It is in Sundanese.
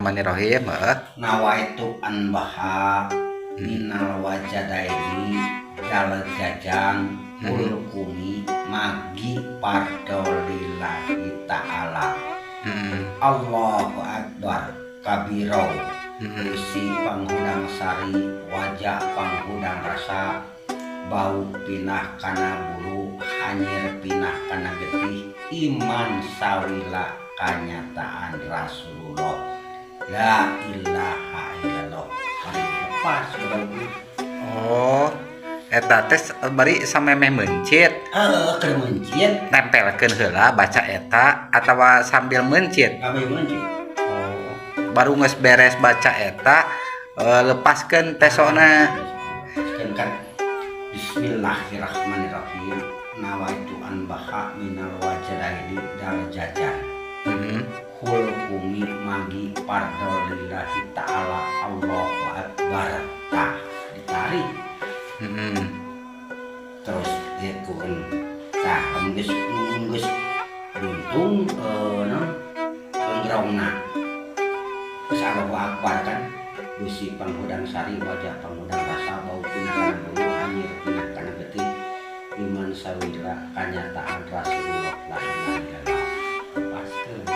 Bismillahirrahmanirrahim, heeh. Nawaitu anbaha minal wajadaini dalgajang hulqumi magi fardholillahi ta'ala. Allahu akbar kabiro. Beusi panghudang sari, wajah panghudang rasa, bau pinah kana bulu, hanyir pinah kana getih, iman sawila kanyataan Rasulullah, la ilaha illallah. Bari lepas udah. Oh, eta teh bari samemeh meuncit? Heeh, keur meuncit. Tempelkeun heula baca eta atawa sambil meuncit? Kami meuncit. Oh, baru geus beres baca eta, lepaskeun pesona. Kan kan Bismillahirrahmanirrahim, nawaitu anbaha minal wajadaini dal jajan hulqumi magi fardholillahi ta'ala, Allahu akbar, tah ditarik. Terus dikukeun, tah geus geus buntung, naon genggrongna, geus Allahu akbar kan, beusi panghudang sari, wajah panghudang rasa, bau pinah kana bulu, hanyir pinah kana getih, iman sawila kanyataan Rasulullah, la ilaha illallah, lepaskeun.